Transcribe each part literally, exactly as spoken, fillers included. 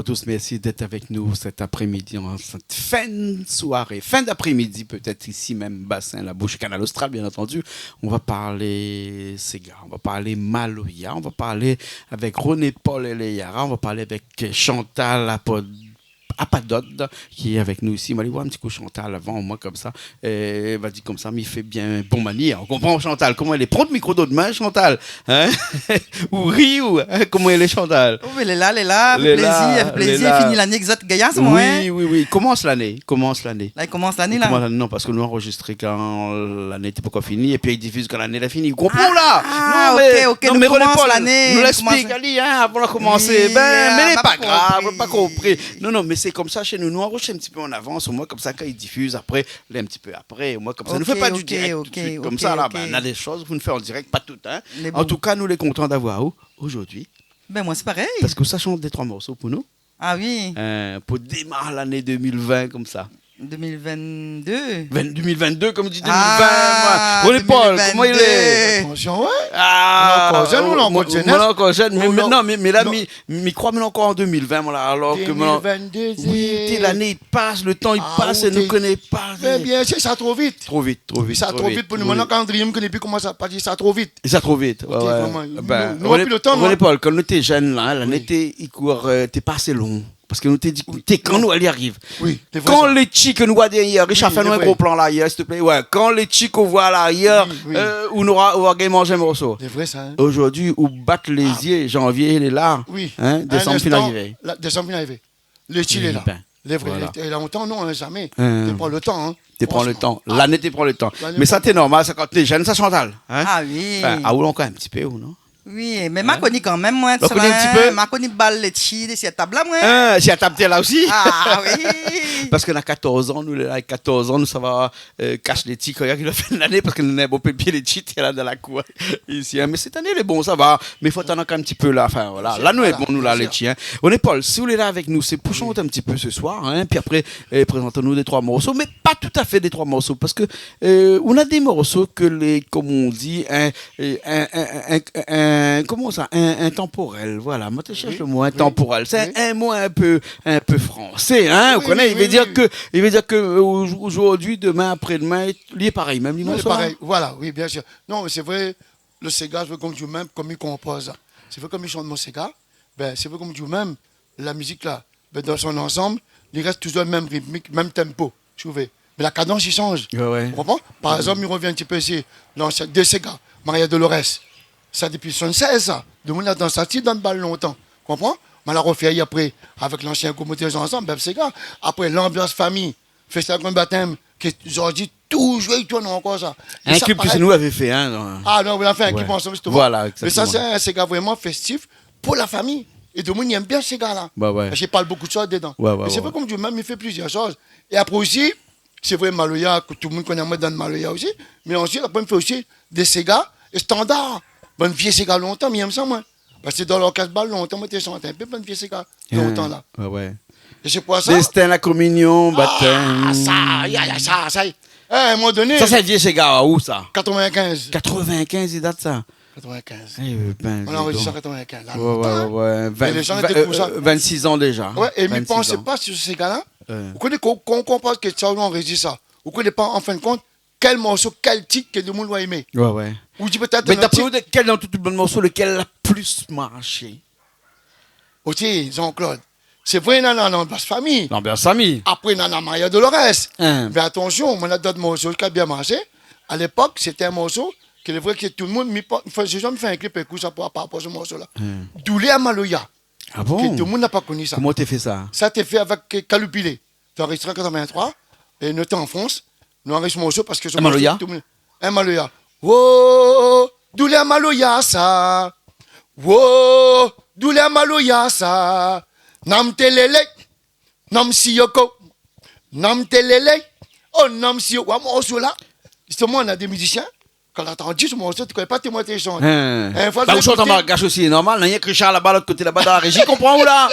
tous, merci d'être avec nous cet après-midi, en cette fin de soirée, fin d'après-midi peut-être, ici même, Bassin Labouche, Kanal Austral, bien entendu. On va parler séga, on va parler maloya, on va parler avec René-Paul Eleyara, on va parler avec Chantal Apod-, Apadod, ki lé avèk nou isi. M'a alé oir in ti kou Chantal avan, omoin konmsa, euh, va di konmsa, mi fé bien bon manièr. Ou konpran, Chantal, koman i lé ? Pran out mikro dan out min, Chantal, hein ? Ou ri, ou, hein, koman i lé, Chantal ? Oh, mé lé la, lé la, avèk plézir, avèk plézir. Fini lané, égzak, gayar, sé moin, hein ? Oui, oui, oui. Komans lané, komans lané. La, i komans lané, la. Komans lané, non, parske nou anrozistré kan lané té pankor fini, épi i difiz kan lané la fini. Ou konpran, la ? Ah, non, mé, ok, ok, non, nou mé komans René-Paul, lané, nou lèsplik ali, hein, avan la komansé. Oui, ben, mé lé pa grav, pa konpri. Non, non, mé sé konmsa shé nou, nou anrozistré in ti pé an avans, omoin konmsa, kan i difiz apré, lé in ti pé apré, omoin konmsa. Nou fé pa du dirèk tout suit konmsa, la. Ok, ok, ok. Ben, na dé shoz pou nou fé an dirèk, pa tout, hein. Mé bon. An tou ka, nou lé kontan d'avoir aou zordi. Ben, moin sé parèy. Parske ou sa shant dé troi morso pou nou. Ah oui. Euh, pou démar lané deux mille vingt konmsa. Deux mille vingt-deux. Vingt, deux mille vingt-deux, konm i di, deux mille vingt, ah, moin. René-Paul, koman i lé ? Deux mille vingt-deux. Atansion, ouais. Ah, moin lé ankor jenn, moin, moin lé ankor jenn, mé, mé non, mé, mé la, mi, mi kroi, mi lé ankor an deux mille vingt, moin, la, alor ke moin... Deux mille vingt-deux, oui, sé, té, lané i pas, le tan i pas, é nou koné pa. Mé bien sir, sa tro vit. Tro vit, tro vit, tro vit. Sa tro vit pou nou. Moin, kan mi ri, mi koné pi koman sa pas, sa tro vit. Sa tro vit, ouais, ouais. Ok, vréman. Ben, nou, nou na pi le tan, moin. René-Paul, kan nou té jenn, la, lané té, i kour, euh, té pas lon. Parske nou té di, té, kan nou alé ariv. Oui, sé vré sa. Kan létshi ke nou voi dèrièr, Richard, fé anou in gro plan la, siouplé. Oui, sé vré. Ouais, kan létshi ke ou voi la, euh, ou nora, ou va gingn manz in morso. Sé vré sa, hein. Zordi, ou bat lé zié, janvié lé la, hein, désanm fine arivé. In instan, la, désanm fine arivé. Létshi lé la. Eh ben, voilà. Lé vré, é lontan, non, hein, zamé. Té pran le tan, hein. Té pran le tan. Fransman. Lané té pran le tan. Lané té pran le tan. Mé sa té normal, sa, kan té jenn, sa, Chantal, hein. Ah oui. Anfin, aou ankor in ti pé, ou non ? Oui, mé ma koni kanmèm, moin, ma koni in ti pé. Sa, ma koni bal létshi dési la tab la, moin. Hein, si la tab té la osi. Ah oui. Parske na katorz an, nou, la, katorz an, nou sava, euh, kash létshi kan i ariv la fin de lané, parske nou na in bonpé pié létshi té la dan la kour isi, hein. Mé sèt ané lé bon, sava. Mé fo atann ankor in ti pé la, anfin, voilà. La nou lé bon, nou, la, létshi, hein. Voilà, bien sir. René-Paul, si ou lé la avèk nou, sé pou shant in ti pé se soir, hein, pi apré, euh, prézant anou dé troi morso, mé pa tout à fait dé troi morso, parske, euh, ou na dé morso ke lé, konm i di, in, euh, in, in, koman sa, in, intemporel, voilà. Moin té shèrsh le mo, oui, intemporel. Sé in mo in pé, in pé fransé, hein, ou koné, i vé dir ke, i vé dir ke, euh, zordi, domin, apré-domin, li lé parèy, mèm li lé parèy, voilà, oui, bien sir. Non, mé sé vré, le séga, sé vré, konm ou di mèm, konm i konpoz. Sé vré, konm i shant mon séga, ben, sé vré, konm ou di mèm, la mizik la, ben, dan son ansanm, li rès touzour le mèm ritmik, mèm tempo, si ou vé. Mé la kadans i shanj. Ouais, ouais. Ou konpran ? Par égzanp, mi rovien in ti pé si lansien dé séga, Maria Dolores. Sa, dopi soixante-seize, sa. Domoun la dans sa, ti dan bal lontan. Konpran ? Ma la rofé ali apré, avèk lansien group Moté Ansanm, Bèf Séga. Apré, Lanbians Fami, Festival Grand Baptême, ke zordi, touzour i tourn ankor, sa. É in klip ke sé nou lavé fé, hein, non ? Ah non, nou la fé in klip ansanm, zistoman. Voilà, égzaktoman. Mé sa, sé in séga vréman féstif pou la fami. É domoun i èm bien séga la. Ouais, ouais. Parske i parl bonpé de shoz dedan. Ouais, ouais, ouais. É sé vré, konm ou di mèm, i fé plizièr shoz. É apré osi, sé vré, maloya, ke tout domoun i koné amoin dan maloya osi. Mé ansuit, apré, mi fé osi dé séga standar. Bann vié séga lontan, mi èm sa, moin. Parske dan lorkès bal lontan, moin té shant in pé bann vié séga lontan la. Ouais, ouais. É sé pou sa. Destin, la communion, baptême. Ah, sa, ya, ya, sa, sa. Eh, à un moment donné. Sa, sé vié séga, ousa ? Quatre-vingt-quinze. Quatre-vingt-quinze, i dat sa. Quatre-vingt-quinze. Eh ben, dis donc. Nou la anrozistr an quatre-vingt-quinze, la, lontan, hein. Ouais, ouais, ouais, ouais. É lé jan té ékout sa. Vingt, euh, euh, vingt-six an déza. Ouais, é mi pans pa si sé séga la. Vingt-six an. Ou koné, kan, kan ou konpoz kèk shoz, ou anrozistr sa. Ou koné pa, an fin de kont, kèl morso, kèl tit ke domoun va èmé. Ouais, ouais. Ou di pétèt... Mé d'apré ou, de kèl dan tout, tout bann morso, lekèl la plis marshé ? Oté, Jean-Claude. Sé vré, nana Lanbians Fami. Lanbians Fami. Apré, nana Maria Dolores. Hein. Mé atansion, moin na dot morso ki la bien marshé. A lépok, sété in morso ke lé vré ke tout domoun, mi pa, anfin, sé janmé fé in klip ékout sa pou, par rapor a se morso la. Hein. Doulèr maloya. Ah bon ? Ke tout domoun la pa koni sa. Koman ou té fé sa ? Sa té fé avèk, euh, Kaloupilé. Té anrezistré an quatre-vingt-trois, é nou té an Frans, nou anrezistré morso parske se morso, in maloya ? Tout domoun, in maloya. Wo, doulèr maloya sa. Wo, doulèr maloya sa. Nam télélé, nam siyoko. Nam télélé, oh, nam siyoko. Wa, morso la. Zistoman, na dé mizisien, kan la antann se morso, té koné pa té moin té shant. Hein. In foi, ba, ou shant an malgash osi, normal, na rienk Richard laba, lot koté laba, dan la réji, konpran ou la ?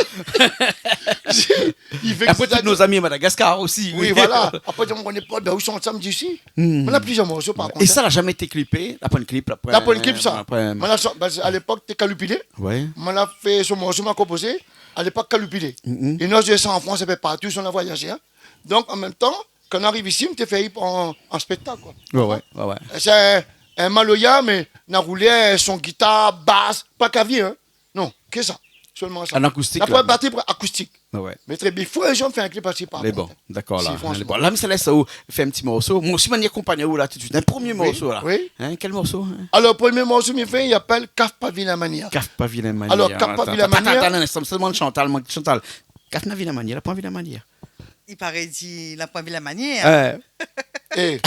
I fé... Apré, tout nout zami Madagaskar osi, oui, oui, voilà. Apré, mi koné pa, ba, ou shant sa, mi di si. Hmm. Moin na plizièr morso, par kont, hein. É sa la jamé été klipé, la poin klip, la poin... La poin klip, sa. Apré, moin la shant, ba, a lépok, té Kaloupilé. Ouais. Moin la fé se morso, ma konpozé. a lépok, kaloupilé. Mhm. É nou la zoué sa an Frans, in pé partou, si nou la voyazé, in. Donk, an mèm tan, kan nou ariv isi, nou té fé an, an spéktak, koi. Ouais, ouais, ouais, ouais. Sé in, in maloya, mé na roulèr, son gitar, bas, pa klavié, in. Non, ke sa. Solman sa. An akoustik, la. La poin batri, akoustik. Ah ouais. Mé tré bien, fo in zour fé in klip asi, par kont. Mé bon, dakor, la. Si, fransman. Bon, la, mi sa lès aou fé in ti morso. Moin osi, mi akonpagn aou la tout suit. In promié morso, la. Oui, oui. In, kèl morso, in ? Alor, promié morso mi fé, i apèl Kaf pa vilin manièr. Kaf pa vilin manièr. Alor, Kaf pa vilin manièr. Atann, atann, atann in instan, mi demann Chantal, moin, Chantal. Kaf na vilin manièr, la poin vilin manièr. I paré i di la poin vilin manièr. Ouais. É,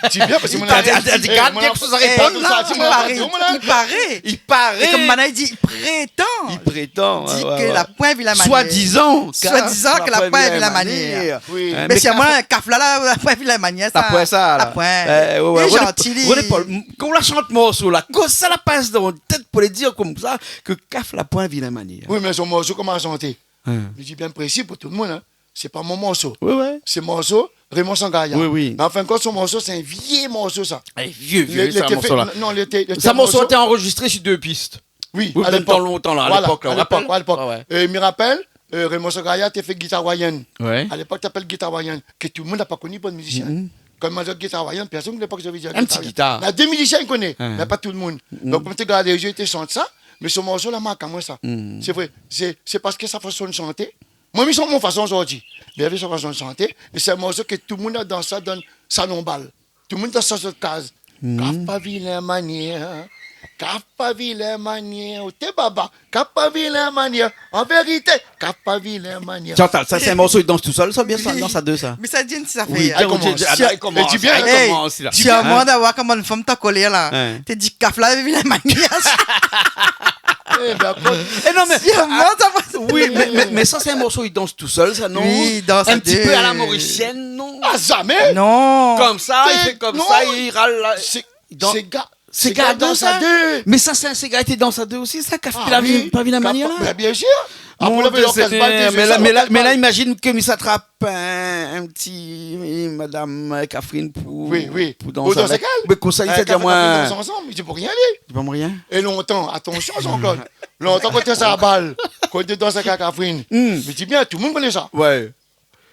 di bien, parske... I paré, moin la di, di, eh, gard moin la, kèk shoz a, eh, répond, non, sa, di, i paré, di, moin la, i paré. I paré. É konm banna i di, i prétan. I prétan, ouais, ouais. Di ke la poin vilin manièr. Soi-dizan, Kaf, soi-dizan ke la poin vilin manièr. Oui. Hein, mé Kaf, moin, Kaf la, la, la poin vilin manièr, sa. La poin sa, la. La poin. Eh, ouais, ouais, lé zanti, li. René Paul, m-, kan ou la shant morso la, kosa la pas dan out tèt pou lé dir konmsa ke Kaf la poin vilin manièr ? Oui, mé son morso, koman la shanté ? Hein. Mi di bien prési pou tout le moun, hein. Sé pa mon morso. Oui, oui. Sé morso Raymond Sangaya. Oui, oui. Mé an fin de kont, son morso, sé in vié morso, sa. Eh, vié, vié, sa, morso la. Non, lété, lété sa, morso lété anrozistré si dé pis. Oui, a lépok. Lontan, lontan la, a lépok la, a lépok, a lépok. Ouais, ouais. É mi rapèl, euh, Raymond Sangaya té fé gitar wayen. Ouais. A lépok, té apèl gitar wayen, ke tout le moun la pa koni bann mizisien. Mhm. Kan mi di gitar wayen, pèrsone i koné pa kosa i vé dir gitar wayen. In ti gitar. Na dé mizisien i koné, mé pa tout le moun. Mhm. Donk, kan mi té gard lé zié, té shant sa, mé son morso la mark amoin sa. Mhm. Sé vré, sé, sé parske sa fason de shanté, moin, mi shant mon fason zordi. Mé lavé son fason de shanté, é sé in morso ke tout le moun la dans sa dan salon bal. Tout le moun dan sa zot kaz. Mhm. Kaf pa vilin manièr, Kaf pa vilin manièr, oté baba, Kaf pa vilin manièr, an vérité, Kaf pa vilin manièr. Chantal, sa sé in morso i dans tousèl, sa, oubien sa, dans a dé, sa ? Mé sa di in ti zafèr. Oui, alé, komans. Alé, komans, alé, komans, la. Hein ? Si amoin d'avoi konm in fanm ta kolèr la, té di Kaf la vilin manièr. Eh ben, ékout. Eh non, mé, si, ah, moin, sa va. Oui, mé, mé, mé sa, sé in morso i dans tousèl, sa, non ? Oui, i dans a dé. In ti pé a la morisièn, non ? Ah, zamé ! Non. Konmsa, i fé konmsa, non, i ral la, sé, i dans, sé ga, sé ga i dans a dé. Mé sa, sé in séga i dans a dé osi, sa, Kaf pa vilin manièr la. Ah oui, Kaf pa, ben, bien sir. Apré, la, sé, lorkès bal, mé la, mé la, imazine ke mi sa trap in, in ti, in madam, euh, Kafrine pou, pou dans avèk. Oui, oui. Pou dans avèk èl. Mé konmsa, li té di amoin, Kafrine, dans ansanm, mi di pou rien, li. Di pa moin rien. É lontan, atansion, Jean-Claude. Lontan, kan té sa bal, kan té dans avèk Kafrine. Hmm. Mi di bien, tout le moun i koné sa. Ouais.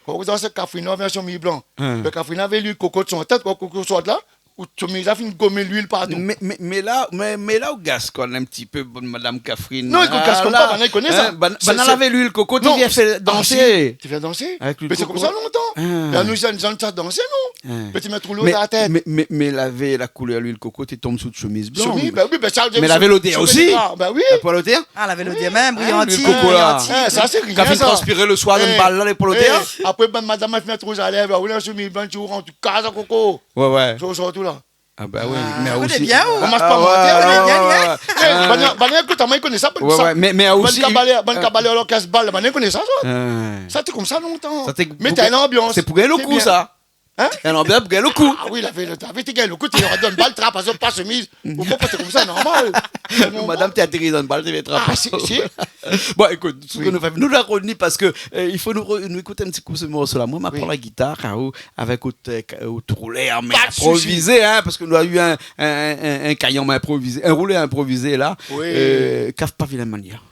Kan ou dans avèk Kafrine, ou vien si mi blan. Hmm. Mé Kafrine lavé luil koko si son tèt, kan koko sort la, ou, shemiz la fine gomé luil partou. Mé, mé, mé la, mé, mé la ou gaskone in ti pé, bon, madam Kafrine. Non, i gaskone pa, banna i koné sa. Hein, banna, banna lavé luil koko, té vien fé dansé. Ah, si, té vien dansé. Avèk luil koko. Mé sé konmsa lontan. Ah. Mé nou, zèn, zèn, sa dansé, non ? Ah. Mé té mèt roulo dan la tèt. Mé, mé, mé lavé la koulèr luil koko, té tonm sou shemiz blan. Shemiz, ben oui, ben sa, mé lavé lodèr osi. Ben oui. La poin lodèr ? Ah, lavé lodèr mèm, briyanti, luil koko la. Briyanti. Eh, sa, sé rien, sa. Kafrine transpiré le soir dan bal la, lavé pou lodèr. Eh, apré, bann madam la fine mèt rouz a lèv, la, ou la shemiz blan, ti ou rant, ou kaz a koko. Ouais, ouais. Sa, sa, tout la. Ah, bah oui, mé osi. Koné bien, ou. Komansé pa manti, ah, ouais, ouais, ouais. Eh, bann, bann, ékout, amoin, i koné sa, bann sa. Ouais, ouais, mé, mé osi, bann kabalèr, bann kabalèr lorkès bal, bann i koné sa, sa. Ouais. Sa, té konmsa lontan. Sa, té pou, mèt lanbians. Sé pou gingn lo kou, sa. Hein ? Lanbians pou gingn lo kou. Ah oui, lavé, lavé, té gingn lo kou, té i donn bal, trap azot pa shemiz. Ou konpran, té konmsa, normal. Madam té atéri dan bal, té vien trap. Ah, si, si. Bon, ékout, sak nou fé, nou la revni parske, euh, i fo nou re-, nou ékout in ti kou se morso la. Moin, ma pran la gitar, Raoul, avèk out, euh, ka-, out roulèr, mé inprovizé, hein, parske nou la u in, in, in, in, in kayanm inprovizé, in roulèr inprovizé la. Oui. Euh, Kaf pa vilin manièr.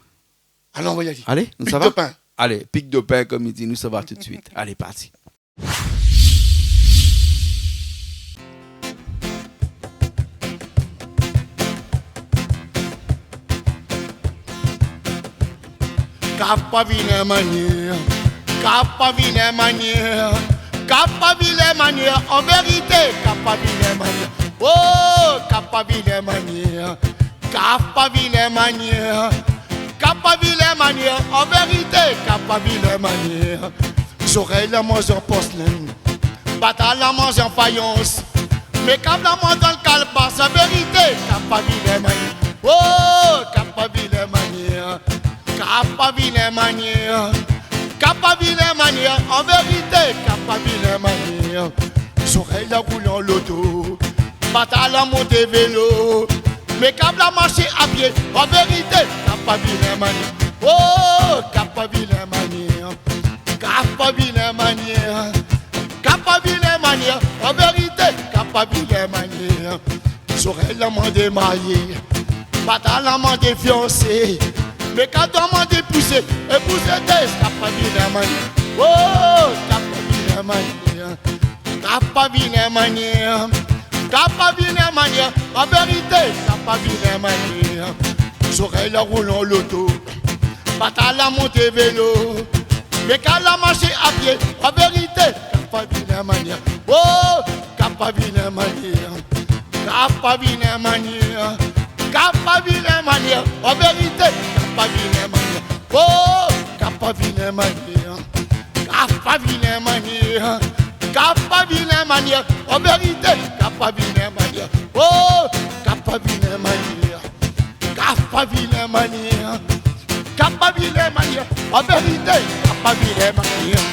Alé, nou sava ? Pik dopin. Alé, pik dopin, konm i di, nou sava tout suit. Alé, parti. Kaf pa vilin manièr, Kaf pa vilin manièr, Kaf pa vilin manièr, an vérité, Kaf pa vilin manièr. Oh, Kaf pa vilin manièr, Kaf pa vilin manièr, Kaf pa vilin manièr, an vérité, Kaf pa vilin manièr. Zorèy la manzé an porslèn, batal la manzé an fayans, mé Kaf la manzé an kalbas, an vérité, Kaf pa vilin manièr. Oh, Kaf pa vilin manièr, Kaf pa vilin manièr, Kaf pa vilin manièr, an vérité, Kaf pa vilin manièr. Zorèy la roul an loto, batal la monté vélo, mé Kaf la marshé a pié, an vérité, Kaf pa vilin manièr. Oh, Kaf pa vilin manièr, Kaf pa vilin manièr, Kaf pa vilin manièr, an vérité, Kaf pa vilin manièr. Zorèy la mandé marié, batal la mandé fiansé, Mé kan doman dépousé, é pousé dé, ka pa vilin manièr. Oh, ka pa vilin manièr. Ka pa vilin manièr. Ka pa vilin manièr. An vérité, ka pa vilin manièr. Zorèy la roul an loto. Patat la monté vélo. Mé kan la marshé a pié. An vérité, ka pa vilin manièr. Oh, ka pa vilin manièr. Ka pa vilin manièr. Ka pa vilin manièr. An vérité, ka pa vilin manièr. Oh, ka pa vilin manièr. Ka pa vilin manièr. Ka pa vilin manièr. An vérité, ka pa vilin manièr. Oh, ka pa vilin manièr. Ka pa vilin manièr. Ka pa vilin manièr. An vérité, ka pa vilin manièr.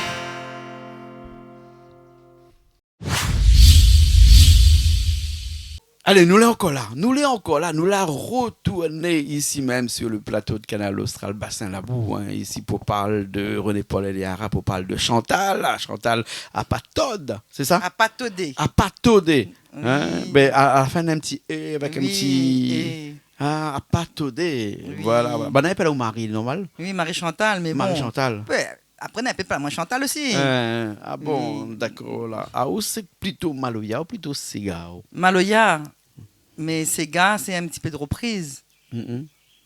Alé, nou lé ankor la, nou lé ankor la, nou la retourné isi mèm sur le plateau de Kanal Austral Bassin Labou, hein, isi pou parl de René Paul Eliara, pou parl de Chantal, la Chantal Apatod, sé sa ? Apatodé. Apatodé, hein ? Oui. Ben, a, a la fin, in ti é avèk in ti... Oui, é. Ah, Apatodé. Oui. Voilà, voilà. Ben, i apèl aou Marie, normal ? Oui, Marie Chantal, mé bon. Marie Chantal. Ouais. Apré, na in pé pa mwin Chantal osi. Euh, ah bon, oui, dakor, la. Ah, ou sé plito maloya ou plito séga, ou ? Maloya, mé séga, sé in ti pé de repriz. Mhm.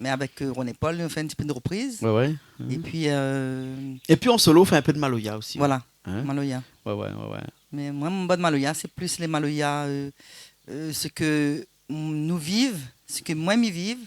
Mé avèk, euh, René Paul, nou fé in ti pé de repriz. Ouais, ouais. Mhm. Épi, euh, épi an solo, ou fé in pé de maloya osi. Voilà, hein ? Maloya. Ouais, ouais, ouais, ouais. Mé mwin, mon bon maloya, sé plis lé maloya, euh, euh, sak nou viv, sak mwin mi viv.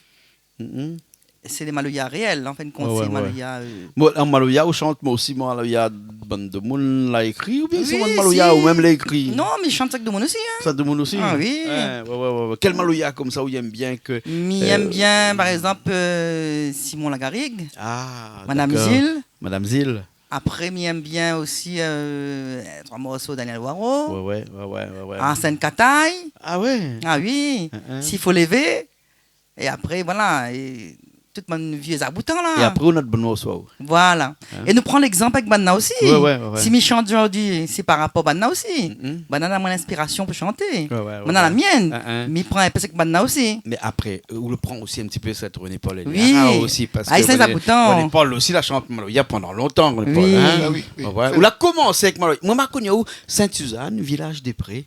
Mhm. Sé lé maloya réèl, an fin de kont, ouais, ouais, sé maloya, euh. Bon, an maloya, ou shant, mé osi maloya bann demoun la ékri, oubien sé... Oui, maloya si. Ou mèm la ékri ? Non, mi shant sak demoun osi, hein. Sak demoun osi ? Ah oui. Ouais, ouais, ouais, ouais. Kèl maloya konmsa ou èm bien ke... Mi èm, euh, bien, par égzanp, euh, Simon Lagarigue. Ah, dakor. Madame Zil. Madame Zil. Apré, mi èm bien osi, euh, troi morso Daniel Waro. Ouais, ouais, ouais, ouais, ouais, ouais. Arsène Katay. Ah ouais ? Ah oui. Hein, hein. Si fo lévé. É apré, voilà, é tout bann vié zaboutan la. É apré, ou na bann morso, ou. Voilà. Hein ? É nou pran légzanp avèk banna osi. Ouais, ouais, ouais, ouais. Si mi shant zordi, sé par rapor banna osi. Mhm. Banna na mon inspirasion pou shanté. Ouais, ouais, ouais, ouais. Banna na la mienne. Hein, hein. Mi pran in pé sak banna osi. Mé apré, euh, ou le pran osi in ti pé sèt René Paul Eliara osi, parske René, René Paul osi la shant maloya pandan lontan, René Paul, hein. Oui. Ah oui, oui. Ouais, ouais. Ou la komansé avèk maloya. Mwin, ma koni aou Sainte-Suzanne, Village des Prés,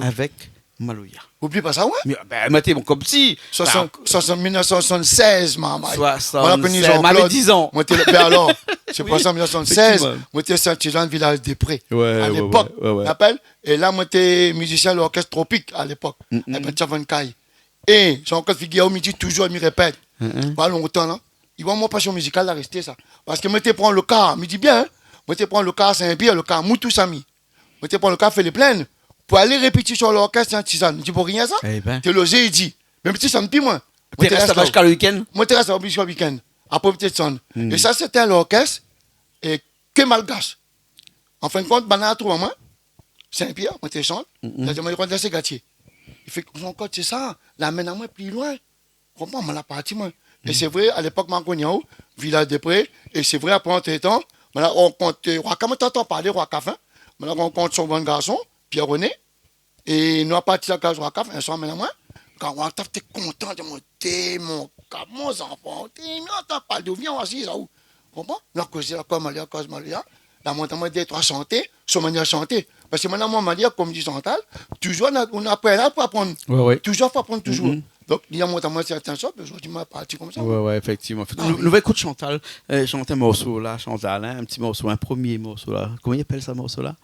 avèk maloya. Oubli pa sa, ouais. Mé, ben, mwin té, bon, konm si. Soixante, ben, soixante, mil nèf san soixante-seize, marmay. Soixante-seize, mwin lavé dix ans. Mwin té, ben alor, sé pou sa, mil nèf san soixante-seize, effectivement, mwin té Sainte-Suzanne, Village des Prés. Ouais, ouais, ouais, ouais. À l'époque, on appelle. É la, mwin té mizisien lorkès Tropique à l'époque. Mm, mm. Avèk Chavannes Kay. É, Jean-Claude Figuier, mi di toujour, mi répèt. Mm, mm. Pa lontan, la. I voi mon pasion mizikal la rèsté sa. Parske mwin té pran le kar, mi di bien, hein. Mwin té pran le kar Saint-Pierre, le kar Moutou Samy. Mwin té pran le kar Philippe Laine pou alé répétision lorkès Sainte-Suzanne. Mi di pou rien sa. Eh ben. Té le jédi. Mé mi té sann pi, mwin. Mwin té rès laba ziska le week-end ? Mwin té rès laba ziska le week-end. Apré, mi té sann. Hmm. É sa, sété in lorkès, é, ke malgash. An fin de kont, banna la trouv amwin Saint-Pierre, mwin té shant. Mm, mm. La di amwin, li koné sé gatié. Li fé, son kot, sé sa, la amenn amwin pli loin. Konpran, mwin la parti, mwin. É sé vré, a lépok, mwin la koni aou, Village des Prés, é sé vré, apré, antretan, mwin la rankont, euh, Roi Kaf, mwin té antann parlé Roi Kaf, hein. Mwin la rankont son bann garson, Pierre René, é nou la parti la kaz Roi Kaf, in soir, mwin la, mwin, kan Roi Kaf té kontan, té monté, mon kaf, mon zanfan, té, nou antann parlé, vien, vwasi sa ou. Konpran ? Nou la kozé, la koz maloya, koz maloya. La mont amwin dé troi shanté, son manièr shanté. Parske mwin, dan mon manièr, konm di Chantal, toujour, nou na, nou na aprann, la, pou aprann. Ouais, ouais. Toujour, fo aprann toujour. Mm, mm. Donk, li la mont amwin sèrtin shoz, mé zordi, mwin la parti konmsa. Ouais, ouais, effectivement. Ah nou, oui, nou va ékout Chantal, euh, shant in morso la, Chantal, hein, in ti morso, in promié morso la. Koman i apèl sa, morso la ?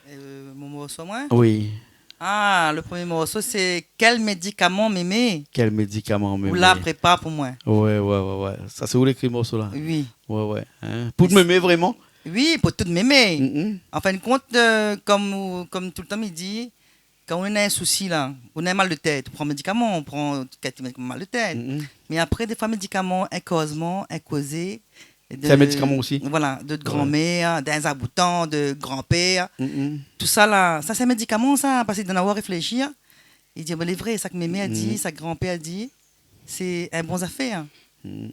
Euh, mon morso, mwin ? Oui. Ah, le promié morso, sé Kèl médikaman mémé ? Kèl médikaman mémé ? Ou la prépar pou mwin. Ouais, ouais, ouais, ouais. Sa, sé ou la ékri morso la ? Oui. Ouais, ouais. Hein ? Pou tout mémé, vréman ? Oui, pou tout mémé. Mm, mm. An fin de kont, euh, konm, konm toultan mi di, kan ou na in sousi la, ou na in mal de tèt, ou pran médikaman, ou pran kèk médikaman mal de tèt. Mm, mm. Mé apré, défoi, médikaman, in kozman, in kozé, de... Sé in médikaman osi ? Voilà, de granmèr, d'in zaboutan, de granpèr. Mm, mm. Tousa la, sa sé in médikaman sa, parske dan la ou réfléshi, li di, bon, lé vré, sak mémé la di, sak granpèr la di, sé in bon zafèr.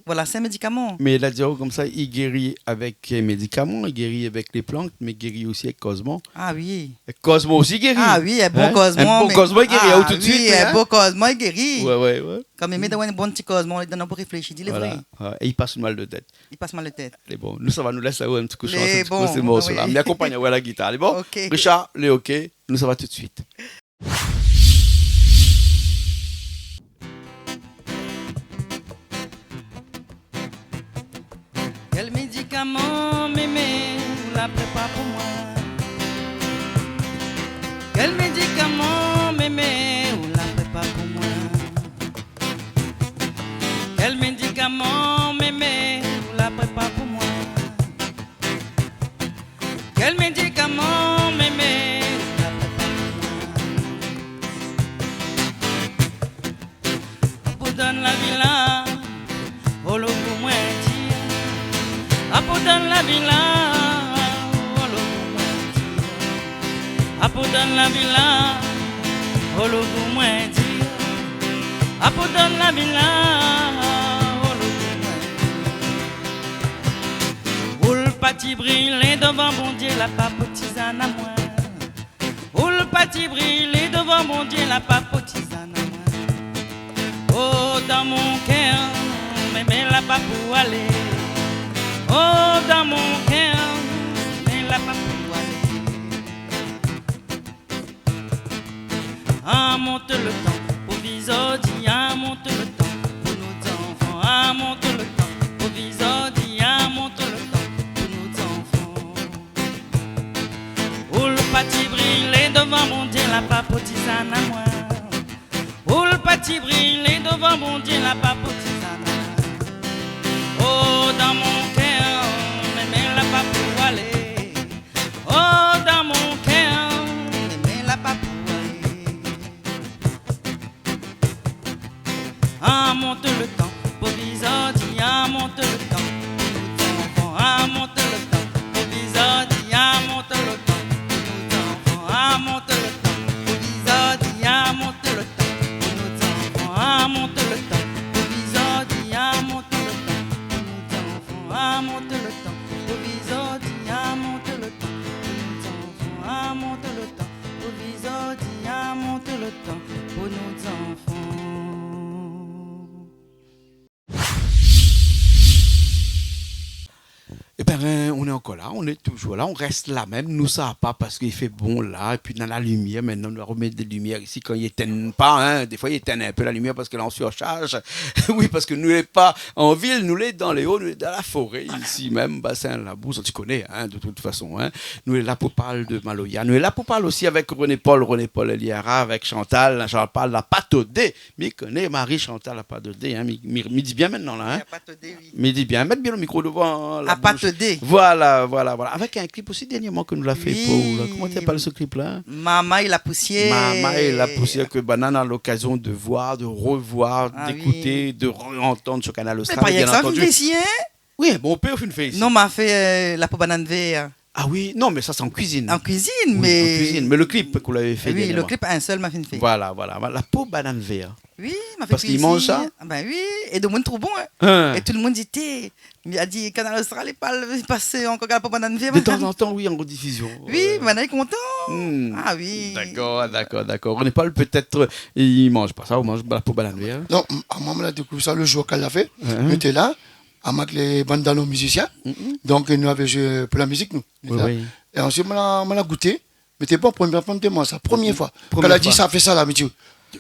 Voilà, sé in médikaman. Mé la di aou konmsa, i géri avèk, euh, médikaman, i géri avèk lé plant, mé i géri osi avèk kozman. Ah oui. É kozman osi i géri. Ah oui, in bon kozman, in bon kozman i géri, ah, tout de suite, oui, in bon kozman i géri. Ouais, ouais, ouais. Kan mèm ou néna in bon ti kozman, ou néna pou réfléshi, di lé vré. Voilà. Ouais. É i pas le mal de tèt. I pas mal de tèt. Alé, bon, nou sava, nou lès aou in ti kou shant in ti kou sé morso-la. Mé akonpagn aou la gitar. Alé, bon. Ok. Richard, lé ok, nou sava tout de suite. Kèl médikaman, mémé, ou la prépar pou moin ? Kèl médikaman, mémé, ou la prépar pou moin ? Kèl médikaman, mémé, ou la prépar pou moin ? Kèl médikaman, mémé, ou la prépar pou moin ? Apou donn lavi la, olo pou moin di. Apou donn lavi la, olo pou moin di. Apou donn lavi la, olo pou moin di. Apou donn lavi la, olo pou moin di. Ou la parti brilé dovan Bondié, la pa pou tizane amoin. Ou la parti brilé dovan Bondié, la pa pou tizane amoin. Oh, dan mon kèr, mémé la pa pou alé. Oh, dan mon kèr, mémé la pa pou alé. Amont le tan pou vizordi, amont le tan pou nou zanfan, amont le tan pou vizordi, amont le tan pou nou zanfan. Ou la parti brilé dovan Bondié, la pa pou tizane amoin. Ou la parti brilé dovan Bondié, la pa pou tizane amoin. Oh, dan mon kèr, mémé la pa pou alé. Oh, dan mon kèr, mémé la pa pou alé. Amont le tan pou vizordi, amont le tan pou nou zanfan, amont le tan pou vizordi, amont le tan pou nou zanfan, amont le tan pou vizordi, amont le tan pou nou zanfan, amont le tan pou vizordi, amont le tan pou nou zanfan, amont le tan pou vizordi, amont le tan pou nou zanfan, amont le tan pou vizordi, amont le tan pou nou zanfan. Ében, nou lé ankor la, nou lé toujour la, nou rès la mèm, nou sava pa parske i fé bon la, épi dan la limièr, mintnan nou va romèt de limièr isi kan i étinn pa, in, défoi i étinn in pé la limièr parske la an sirsharz. Oui, parske nou lé pa an vil, nou lé dan lé o, nou lé dan la foré, isi mèm, Basin Labou, sa ti koné, in, de tout fason, in. Nou lé la pou parl de maloya. Nou lé la pou parl osi avèk René Paul, René Paul Eliara, avèk Chantal, Chantal la pa todé. Mi koné Marie-Chantal la pa todé, in. Mi, mi, mi di bien mintnan la, in. La pa todé, oui. Mi di bien, mèt bien le mikro dovan la boush. La pa todé. Voilà, voilà, voilà. Avèk in klip osi dèrnièrman ke nou la fé pou ou la. Oui. Koman i apèl se klip-la ? Marmay la pousièr. Marmay la pousièr ke banna na lokazion de voir, de revoir, d'ékouté, de réantann sur Kanal Austral, bien antandi. Ah oui. Mé pa rienk sa ou la fé isi, in ? Oui, bon, ou pé fine fé isi. Non, ma fé, euh, La po banane vèr. Ah oui, non, mé sa sé an kuizine. An kuizine, oui, mé an kuizine. Mé le klip ke ou la fé dèrnièrman. Oui, le klip, in sèl ma fine fé. Voilà, voilà, voilà. La po banane vèr. Oui, ma fé kuizine. Parske i manz sa ? Ah ben oui, é demoun i trouv bon, in. In. É tout le moun i di, té, mi la di, Kanal Austral i parl, i pas ankor la po banane vèr. De tanzantan, oui, an redifizion. Oui, banna lé kontan. Hmm. Ah oui. Dakor, dakor, dakor. René Paul, pétèt, euh, i manz pa sa, ou manz la po banane vèr, in ? Non, m-, amoin, moin la dékouv sa le jour ke la fé. In. Mi té la, amoin avèk lé bann dalon mizisien. Mm, mm. Donk, nou lavé zoué pou la mizik, nou. Oui, oui. É ansuit, moin la, moin la gouté. Mé té bon, promié foi, moin té manz sa, promié foi. Promié foi. Kan la di sa, fé sa la, mi di,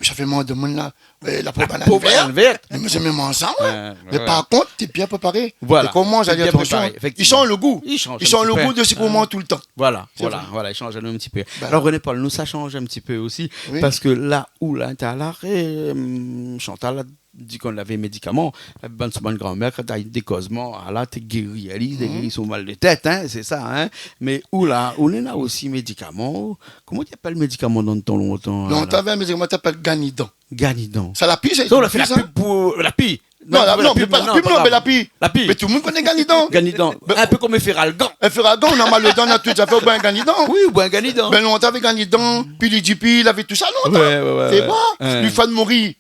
sa fé manz demoun la, euh, la po banane vèr. La po banane vèr. Mé mi manz sa, moin. Ouais, ouais. Mé par kont, té bien préparé. Voilà. É koman, té bien préparé, éfèktivman. I sanz le gou. I sanz in ti pé. I sanz le gou de sak ou manz toultan. Voilà, voilà, i sanz in ti pé. Sé vré. Voilà. Alor, René Paul, nou sa sanz in ti pé osi, parske la ou la, talèr, euh, Chantal la di kan lavé médikaman, lavé bann, son bann granmèr, kan té na dé kozman, ala, té géri ali, té géri son mal de tèt, in, sé sa, in. Mé ou la, ou néna osi médikaman, koman i apèl médikaman dan tan lontan, la ? Lontan, lavé in médikaman té apèl Ganidan. Ganidan. Sa la pi, sé... Sa, ou la fé la pib pou la pi. Non, la, non, mé pa la pib, non, mé la pi. La pi. Mé tout le moun i koné Ganidan. Ganidan. Mé in pé kom Efferalgan. Efferalgan, ou na mal le dan, ou na tout zafèr, ou boir Ganidan. Oui, ou boir Ganidan. Ben, lontan, lavé Ganidan, Pilidipi, lavé tout sa, lontan. Ouais, ouais, ouais. Té boir. Ouais. Li fé mouri.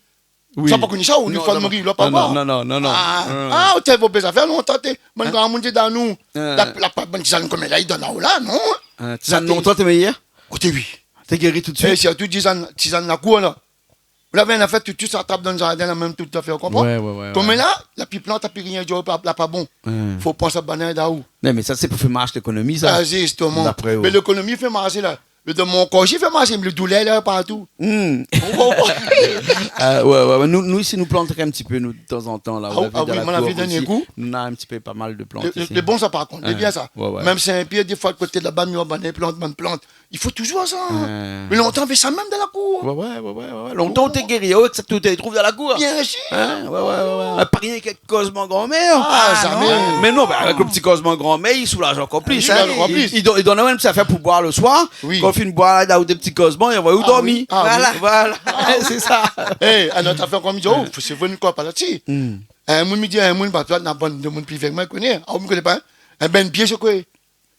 Oui. Sa pa koni sa, ou, non, non, non. Non, non, non, non. Ah, ah, ou té vo bézafèr lontan, té, bann gramoun té dan nou. La, la pa bann tizane koméla i donn aou la, non. Tizane lontan té méyèr. Koté, oui. Té géri tout suit. É sirtou tizane, tizane lakour la. Ou lavé in afèr tout suit, sa trap dan zardin la, mèm tout afèr, ou konpran ? Ouais, ouais, ouais. Koméla, la pi plant, la pi rien, la pa, la pa bon. Fo pran sa bann èd aou. Non, mé sa sé pou fé marsh lékonomi, sa. Ah, zistoman. D'apré ou. Mé lékonomi i fé marsh la. Mé dan mon kor, i fé marsh, mé lo doulèr la partou. Hmm. Ou konpran ? Ah, ouais, ouais, ouais. Nou, nou isi, nou plant in ti pé, nou, tazantan, la. Ah, ou la vi, ah oui, dan la kour isi, nou na in ti pé pa mal de plant isi. Lé, lé bon sa, par kont, lé bien sa. Ouais, ouais. Mèm si in pié, défoi, koté laba, mi wa bann plant, bann plant. I fo touzour sa. Mé lontan, navé sa mèm dan lakour. Ouais, ouais, ouais, ouais, ouais. Lontan, ou té géri, ou té trouv dan lakour. Bien sir. Hein ? Ouais, ouais, ouais, ouais. Ah, pa rienk kozman granmèr. Ah, zamé. Mé non, ba, avèk lo ti kozman granmèr, i soulaz ankor plis, hein. I soulaz ankor plis. I, i don-, i donn aou in ti afèr pou boir lo soir. Oui. Kan ou fini boir, la, ou dé ti kozman, i anvoy aou dormi. Ah oui, ah oui. Voilà. Voilà. Sé sa. Eh, in not afèr, konm mi di, oh, sé vré, nou koné pa la dsi. Hmm. In moun, mi di, in moun, pa, na bann demoun pi vié ke moin, koné. Ah, ou koné pa, hein ? In binn pié, sé koué ?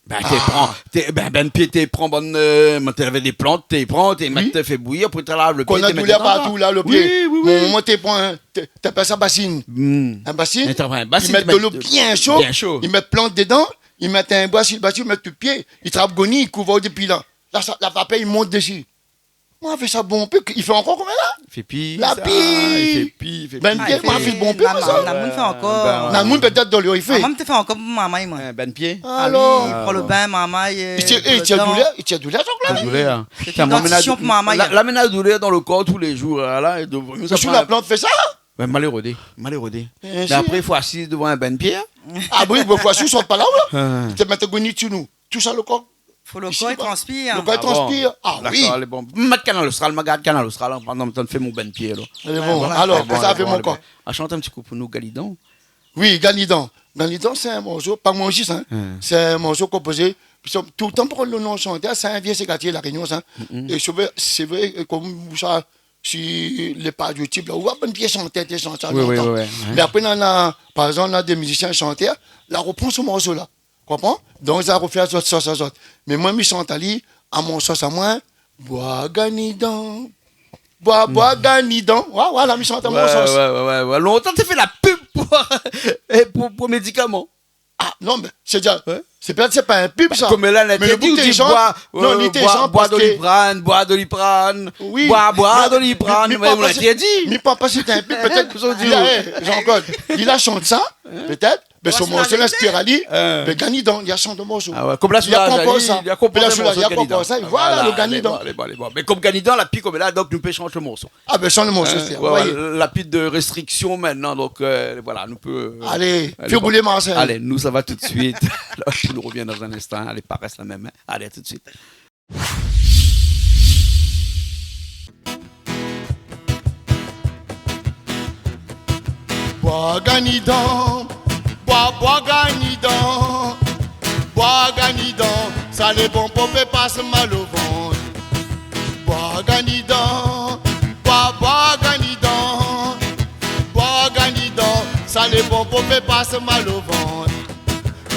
Bin, té pran, té, bin, binn pié, té pran bann, euh, moin té lavé dé plant, té pran, té mèt, té fé bouyir, apré té lav lo pié, té mèt dodan, koi. Kan ou na doulèr partou la, lo pié. Oui, oui, oui. Moin, moin té pran in, té, té apèl sa basine. Hmm. In basine, i mèt dolo bien sho, bien sho. I mèt plant dodan, i mèt in boi si lo basine, i mèt tout pié, i trap goni, i kouv dopi la. La, sa, la vapèr i mont dési. Moin, fé sa bonpé, i fé ankor koméla ? I fé pi sa, i fé pi. La pi. Binn pié, moin, fé bonpé, moin, sa. Namoun i fé ankor. Namoun pétèt dan lo, i fé. Ah, moin té fé ankor pou marmay, moin. Eh, binn pié. Ah oui, alor. Pran lo bin, marmay, euh, i tir, i tir doulèr, i tir doulèr, sa, la. Doulèr, hein. Sé in dantision pou marmay. La, la, mé na doulèr dan lo kor tou lé zour, la, la, é donk, sa, la plant i fé sa ? Mé mal rodé, mal rodé. Bien sir. Mé apré, i fo asiz dovan in binn pié, hein. Ah oui, fo asiz, sort pa la, la. Hein. Té mèt goni dsi nou. Tousa lo kor. Fo lo kor i transpir. Isi, lo kor i transpir. Ah bon. Ah oui. Dakor, lé bon. Mèt Kanal Austral, ma gard Kanal Austral, hein, pandan mi fé mon binn pié, la. Lé bon. Voilà. Alor, lé bon, sa i fé mon kor. Lé bon. Ah, shant in ti kou pou nou, Ganidan. Oui, Ganidan. Ganidan, sé in morso, pa moin zis, hein. Hmm. Sé in morso konpozé, pi sa, toultan pou lo non shantèr, sé in vié ségatié La Rényon, sa. Mm, mm. É sé vré, sé vré, é konm sa, si lé paz YouTube la, ou oi bann vié shantèr té shant sa lontan. Oui, oui, oui, oui. Mé apré, na, na, par égzanp, na dé mizisien shantèr, la ropran se morso la. Konpran ? Donk, sa i rofé a zot sos a zot. Mé moin, mi shant ali, a mon sos amoin, boi ganidan. Boi, boi ganidan. Wa, wa, la, mi shant a mon sos. Ouais, ouais, ouais, ouais. Lontan, té fé la pub pou, é pou, pou médikaman. Ah, non, mé sé déza, sé pétèt, sé pa in pub, sa. Koméla, la, mé lo bout té i shant, boi, non, euh, li té i shant boi, boi Doliprane, boi Doliprane, boi, boi Doliprane, mé, mé, mé ou la interdit. Mi pans pa si té in pub, pétèt. Kosa ou di, eh, Jean-Claude, li la shant sa, pétèt. Mé son morso la inspir ali, mé Ganidan, li la shant lo morso. Ah ouais, konm la, li la konpoz sa. Li la konpoz sa, voilà, lo Ganidan. Lé bon, lé bon, lé bon. Mé konm Ganidan la pi koméla, donk nou pé shanj lo morso. Ah bin, shanj lo morso, sé, ouais, ouais, la pi de restriksion mintnan, donk, euh, voilà, nou pé, euh, alé, fé boulé Marseille. Alé, nou sava tout de suit. La, nou rovien dan in instan. Alé, pa rès la mèm, hein. Alé, a tout de suit. Boi ganidan, boi, boi ganidan, boi ganidan, sa lé bon pou fé pas mal o vant. Boi ganidan, boi, boi ganidan, boi ganidan, sa lé bon pou fé pas mal o vant.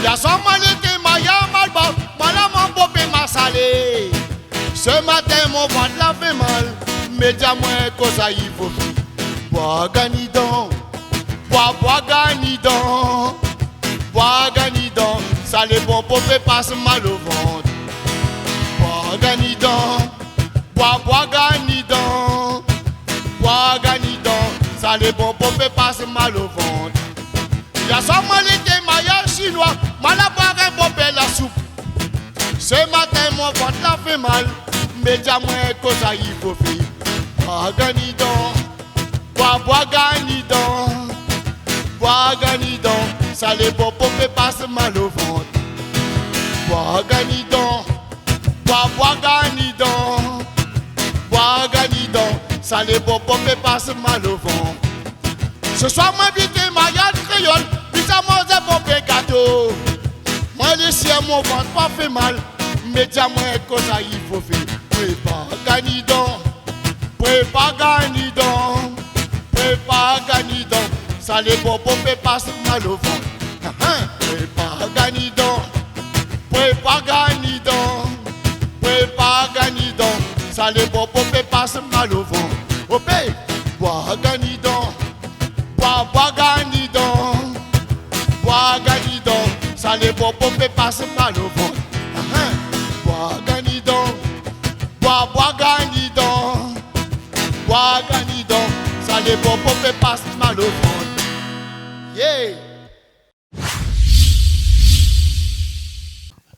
Yèr soir, moin lété mayar, mal ba, mal a mon bonpé ma salé. Se matin, mon vant la fé mal, mé di amoin kosa i fo fé. Boi ganidan, boi, boi ganidan, boi ganidan, sa lé bon pou fé pas mal o vant. Boi ganidan, boi, boi ganidan, boi ganidan, sa lé bon pou fé pas mal o vant. Yèr soir, moin lété mayar shinoi, mal a boir in bonpé la soup. Se matin, mon vant la fé mal, mé di amoin kosa i fo fé. Boi ganidan, boi, boi ganidan, boi ganidan, sa lé bon pou fé pas mal o vant. Boi ganidan, boi, boi ganidan, boi ganidan, sa lé bon pou fé pas mal o vant. Se soir, moin invité mayar kréol, mi sa manz bonpé gato. Moin lé sir mon vant pa fé mal, mé di amoin kosa i fo fé. Prépar ganidan, prépar ganidan, prépar ganidan, sa lé bon pou fé pas mal o vant. Ahan, prépar ganidan, prépar ganidan, prépar ganidan, sa lé bon pou fé pas mal o vant. Opé, boi ganidan, É bon, pou fé pas mal o vant. Yeah.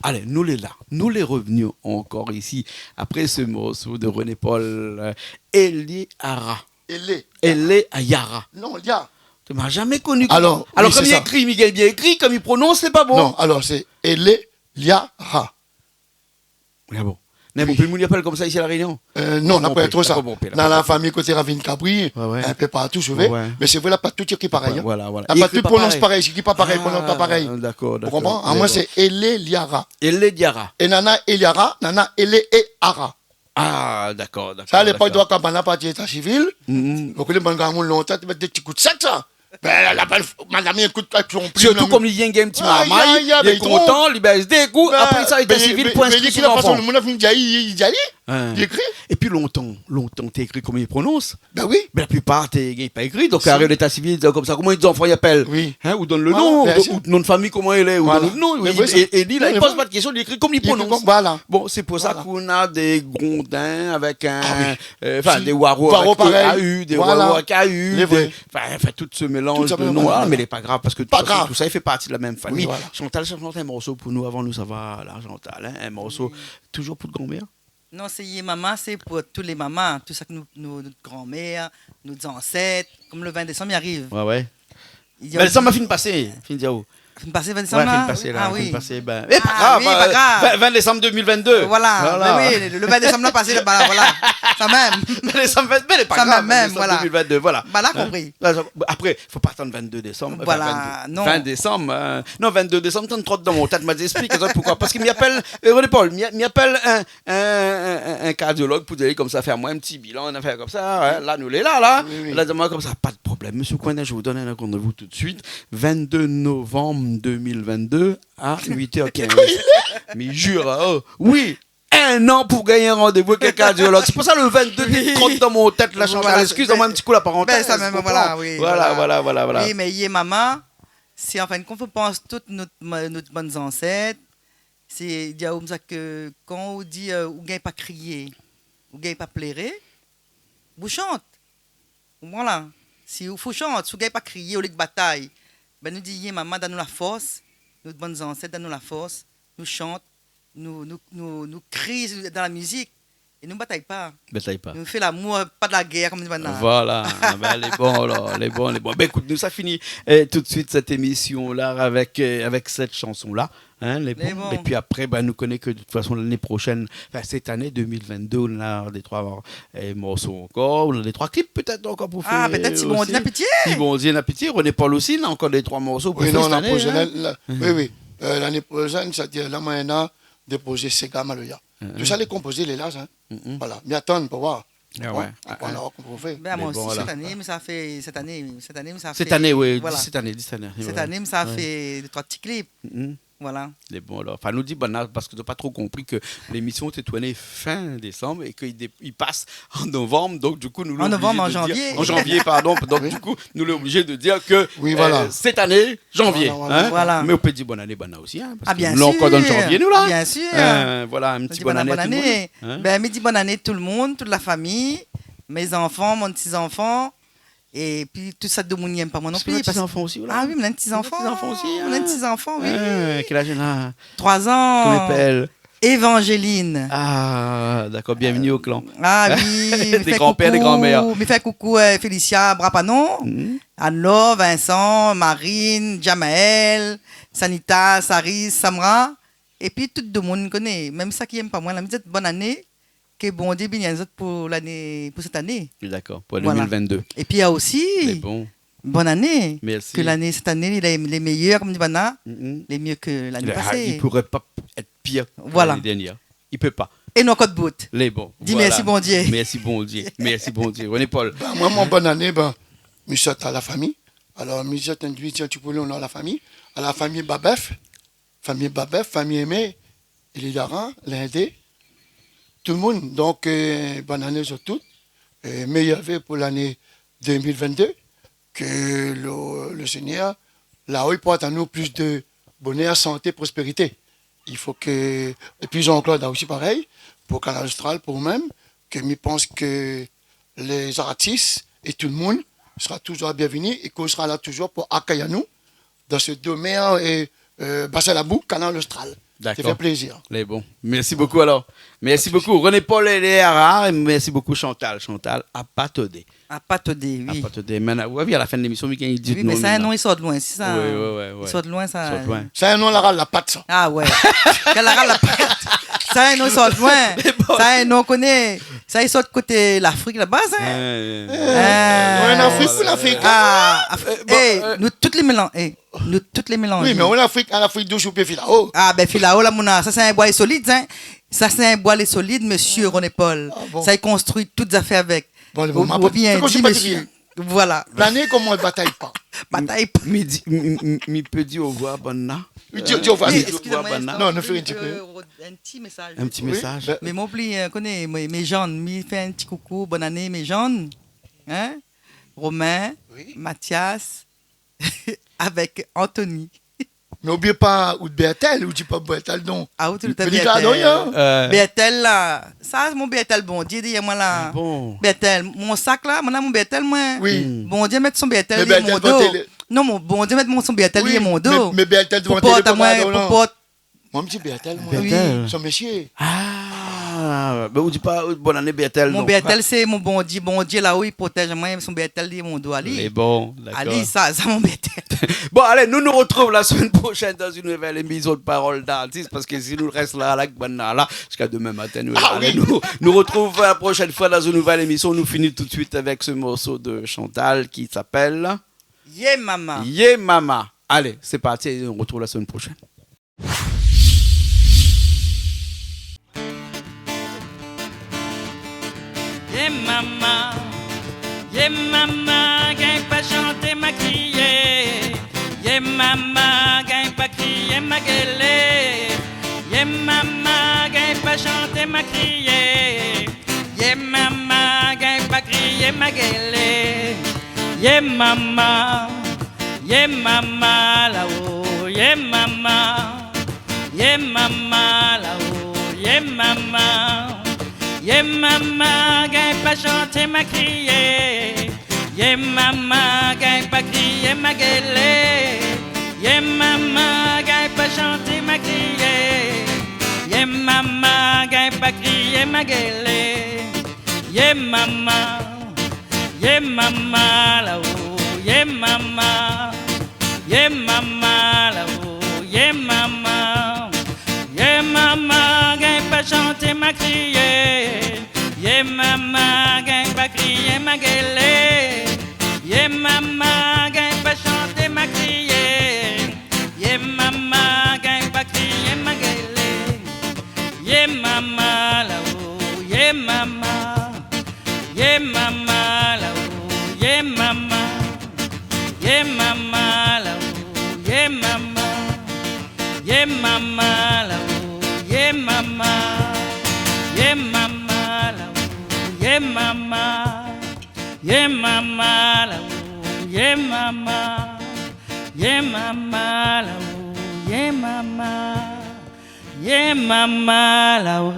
Alé, nou lé la. Nou lé revni ankor isi, apré se morso de René Paul, euh, Eliara. Elé. Elé Ayara. Non, Lia. Ou la zamé koni. Alor, alor, wi, sé sa. Koman i ékri, Miguel, bien ékri, koman i prononse, lé pa bon. Non, alor, sé Elé Liara. Ah bon. Wi. Néna bonpé moun i apèl konmsa isi La Rényon ? Euh, non, na pa tro sa. Ah bon, bon, bon. Na la fami koté Ravine Kabri, ouais, ouais, in pé partou, ou vé. Ouais, ouais. Mé sé vré, la pa tout i ékri parèy, hein. Voilà, voilà. La pa tout i prononse parèy, i ékri pa parèy, i prononse pa parèy. Ah, dakor, dakor. Ou konpran ? Dakor. Amoin, sé Elé Liara. Elé Liara. É nana Eliara, nana Elé é Ara. Ah, dakor, dakor, dakor. Sa, lépok, donk, kan banna parti léta sivil, donk, lé bann gramoun lontan, té mèt dé ti kou d'sèk, sa. Bin, la, la, madam, i ékout pa son plim. Sirtou la, kom li gingn in ti marmay, li lé kontan, li bès dé kou, apré sa, léta sivil, bin, pou inskri son zanfan. Bin, bin, li ékri la fason lo moun la fine di ali, li, li di ali, li ékri. Hein. Épi lontan, lontan, té ékri koman i prononse. Bin wi. Bin, la plipar té gingn pa ékri, donk, ariv léta sivil, i di konmsa, koman zanfan i apèl ? Wi. Hein, ou donn lo non, bien sir, ou, ou non de fami, koman i lé, ou donn lo non, é, é li, la, li poz pa de késtion, li ékri kom li prononse. Voilà. Bon, sé pou sa k'ou na dé Grondin avèk in, euh, anfin, dé Waro avèk A U, dé Waro avèk A U, dé, anfin, tout se mélanz de non la, mé lé pa grav, parske de tout fason, tout sa i fé parti de la mèm fami. Wi, voilà. Chantal, shant in morso pou nou avan nou sava la, Chantal, hein, in morso toujour pou out granmèr. Non, sé Yé Mama, sé pou tout lé mama, tout sak nou, nou, nout granmèr, nout zansèt, kom lo vin désanm i ariv. Ouais, ouais. Vin désanm la fine pasé, fine di aou. Fine pasé, vin désanm la ? Ouais, fine pasé la, fine pasé, bin, é pa grav, euh, vin, vin désanm deux mille vingt-deux. Voilà. Voilà. Bin wi, lo, lo vin désanm la pasé laba, voilà. Sa mèm. Vin désanm, vin, mé lé pa grav, vin désanm deux mille vingt-deux, voilà. Sa mèm, voilà. Bin la konpri. Hein ? La, apré, fo pa atann vin-dé désanm, anfin, voilà, vin-, non. Vin désanm, euh, non, vin-dé désanm, tann tro dan mon tèt, ma di, ésplik amoin poukoué. Parske mi apèl, euh, René Paul, mi, mi apèl in, in, in, in, in kardiolog pou dir konmsa, fé amoin in ti bilan, in afèr konmsa, hein. La, nou lé la, la. Wi, wi. La, di amoin konmsa, pa de problèm, mésyé Coindin, je vous donne un rendez-vous tout de suite, vingt-deux novembre deux mille vingt-deux à huit heures quinze. Mé mi jir, oh, wi, in an pou gingn in randévou avèk in kardiolog. Sé pou sa, lo vin-dé, té tro dan mon tèt la, Chantal. Voilà, eskiz amoin in ti kou la parantèz, bin, sa mèm, ou konpran ? Voilà, wi, voilà, voilà, voilà. Wi, mé Yé Mama, sé, an fin de kont, fo pans tout nout, nout bann zansèt, Sé, di aou konmsa ke kan ou di, euh, ou gingn pa kriyé, ou gingn pa pléré, ou shant. Ou konpran la ? Si ou fo shant, si ou gingn pa kriyé, ou lé batay. Bin, nou di, Yé Mama, donn anou la fors, nout bann zansèt, donn anou la fors, nou shant, nou, nou, nou, nou kri dan la mizik. É nou batay pa. Batay pa. Nou fé lamour, pa de la guèr, kom di banna. Voilà. Ah bin, lé bon, alor. Lé bon, lé bon. Bin, ékout, nou sa fini, euh, tout de suite sèt émisyon la avèk, euh, avèk sèt shanson la. Hein, lé bon. Lé bon. Épi apré, bin, nou koné ke de tout fason, lané proshèn, anfin, sèt ané deux mille vingt-deux, ou na dé troi, euh, morso ankor, ou na dé troi klip pétèt ankor pou fé osi. Ah, pétèt, si Bondié na pitié. Si Bondié na pitié, René Paul osi na ankor dé troi morso pou fé sèt ané, hein. Wi, non, la proshèn, la, wi, wi. Euh, lané proshèn, sétadir la, moin néna dé projé séga, maloya. Hein, hein. Tout sa lé konpozé, lé la, hein. Mm, mm. Voilà. Mi atann pou voir. Ah ouais. Ankor, ankor, ankor, ankor fé. Bin, moin osi, voilà. Mé bon, sèt ané, mi sa fé, sèt ané, sèt ané, mi sa fé, voilà. Sèt ané, wi, sèt ané, dis ané. Sèt ané, mi sa fé dé troi ti klip. Mm, mm. Voilà. Lé bon, alor. Anfin, nou di, bin, la, parske nou la pa tro konpri ke lémisyon té tourné fin désanm é ke i dé-, i pas an novanm, donk, di kou, nou lé oblizé de dir, an janvié, pardon. Donk, di kou, nou lé oblizé de dir ke, euh, sèt ané, janvié, hein. Voilà, voilà. Mé ou pé di bone ané banna osi, hein, parske nou lé ankor dan janvié, nou, la. Ah, bien sir. Ah, bien sir. Euh, voilà, in ti bone ané a tout le monde, hein. Bin, mi di bone ané tout le monde, tout la fami, mé zanfan, mon ti zanfan, épi tout sa domoun i yèm pa moin non pli. Parske ou na ti zanfan osi, ou la. Ah wi, moin na ti zanfan. Ou na ti zanfan osi, hein. Moin na ti zanfan, wi. Ah, kèl az néna ? Troi zan. Koman i apèl ? Évangeline. Ah, dakor, bienvenue au clan. Ah wi, mi fé koukou, mi fé koukou, euh, Félicia Brapanon, Anne-Laure, Vincent, Marine, Jamaël, Sanita, Saris, Samra, épi tout domoun mi koné, mèm sak i yèm pa moin la, mi di azot bone ané, ke Bondié bini azot pou lané, pou sèt ané. Dakor, pou deux mille vingt-deux. Voilà. Épi, ah, osi, bone ané. Mèrsi. Ke lané, sèt ané, lé, lé méyèr, kom di banna, lé myé ke lané pasé. Ah, i pouré pa èt pir ke lané dèrnièr. Voilà. I pé pa. É nou ankor debout. Lé bon. Di mèrsi Bondié. Mèrsi Bondié. Mèrsi Bondié. René Paul. Bin, moin, mon bone ané, bin, mi souèt a la fami. Alor, mi souèt in ti, in ti kou, non, a la fami. A la fami Babèf. Fami Babèf, fami Aimé, Elidara, Lindé, tout le moun. Donk, euh, bone ané zot tout. Euh, méyèr vé pou lané deux mille vingt-deux. Ke le, le Seigneur, la-o, i port anou plis de bonèr, santé, prospérité. I fo ke, épi Jean-Claude la osi parèy, pou Kanal Austral, pou ou mèm, ke mi pans ke lé zartis é tout le moun, sra toujour bienvenu é ke ou sra la toujour pou akèy anou dan se domèn, é, euh, Basin Labou, Kanal Austral. Dakor. Sa i fé plézir. Lé bon. Mèrsi bokou alor. Mèrsi bokou René Paul é Léa Rare, é mèrsi bokou Chantal. Chantal, Apatodé. Apatodé, oui. Apatodé. Mé na, ou la vi, a la fin de lémisyon, mi gingn di non. Oui, mé sa, non, i sort loin, sé sa. Oui, oui, oui, oui. I sort loin, sa. Sort loin. Sa in non la ral la pat, sa. Ah ouais. Kan la ral la pat. Sa in non i sort loin. Lé bon. Sa in non koné. Sa i sort koté Lafrik laba, sa. Ouais, ouais. Ah. Ou an Afrik ou Lafrik ? Ah, Af-, euh, bon, eh, euh, nou tout lé mélan-, eh, nou tout lé mélanzé. Oui, mé ou an Afrik, an Afrik di Sid ou pé filao. Ah, bin, filao, la, mon a, sa sé in boi lé solid, hein. Sa sé in boi lé solid, mésyé René Paul. Ah bon ? Sa i konstrui tout zafèr avèk. Bon, lé bon, ou, ma ou pa bien di, mésyé. Voilà. Lané, koman i batay pa. Batay pa. Mi di, mi, mi, mi pé di orevoir, banna. Oui, di, di orevoir. Oui, di orevoir, banna. Excusez-moi, non, non, fé in ti pé. Euh, un petit message. Un petit message. Oui, bin. Mé mon oubli, euh, koné, mé, mé Jeanne, mi fé in ti koukou, bonne année, mé Jeanne. Hein ? Romain, oui. Mathias, avèk Anthony. Mé oubli pa, ou Bertel, ou di pa Bertel, non. Ah, ou di pa Bertel. Mé li la, non, ya. Euh. Bertel, la. Sa, mon Bertel, Bondié, dèyèr moin, la. Ah bon ? Bertel, mon sak, la, mon, mon Bertel, moin. Oui. Hmm. Bondié mèt son Bertel dèyèr mon do. Mé Bertel dovan télé. Non, mon Bondié mèt mon, son Bertel dèyèr mon do. Oui, mé, mé Bertel dovan télé, pou port amoin, pou port. Moin, mi di Bertel, moin. Bertel. Oui. Son mésyé. Ah, bin, ou di pa, euh, bonne année, Bertel, non. Mon Bertel, sé mon Bondié. Bondié, la, oui, i protèz amoin, son Bertel dèyèr mon do, ali. Lé bon, dakor. Ali, sa, sa, mon Bertel. Bon, alé, nou nou retrouv la semaine prochaine dans une nouvelle émission de Parole d'artiste, parske si nou rès la, la, banna la, jusqu'à demain matin, nou, ah, alé, oui, nou, nou retrouv la prochaine fois dans une nouvelle émission. Nou fini tout de suite avec ce morceau de Chantal qui s'appelle Yé Mama. Yé Mama. Allez, c'est parti, et on retrouve la semaine prochaine. Yé mama, yé mama, gingn pa shanté, ma kriyé. Yé mama, gingn pa kriyé, ma gélé. Yé mama, gingn pa shanté, ma kriyé. Yé mama, gingn pa kriyé, ma gélé. Yé mama, yé mama, la-o, yé mama. Yé mama, la-o, yé mama. Yé mama, gingn pa shanté, ma kriyé. Yé mama, gingn pa kriyé, ma gélé. Yé mama, gingn pa shanté, ma kriyé. Yé mama, gingn pa kriyé, ma gélé. Yé mama, yé mama, la-o, yé mama. Yé mama, la-o, yé mama. Yé mama, gingn pa shanté, ma kriyé. Yé mama, gingn pa kriyé, ma gélé. Yé mama, gingn pa shanté, ma kriyé. Yé mama, gingn pa kriyé, ma gélé. Yé mama, la-o, yé mama. Yé mama, la-o, yé mama. Yé mama, la-o, yé mama. Yé mama, la-o, yé mama. Yé mama, la-o, yé mama. Yé mama, la-o, yé mama. Yé mama, la-o, yé mama. Yé mama, la-o,